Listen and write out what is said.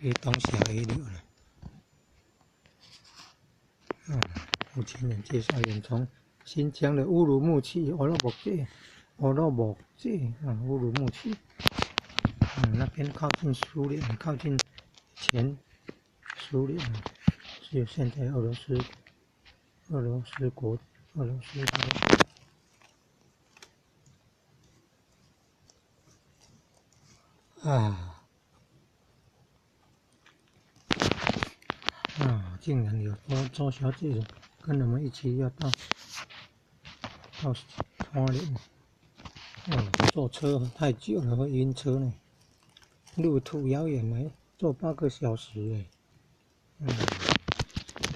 去當下一流了。嗯，有錢人介紹員從新疆的烏魯木齊，烏魯木齊，烏魯木齊，啊，烏魯木齊，那邊靠近蘇聯，靠近前蘇聯，是現在俄羅斯，俄羅斯國，俄羅斯國。啊！啊！竟然有周周小姐跟我們一起要到花蓮，哦，坐車太久了會暈車呢。路途遙遠呢，坐8個小時哎。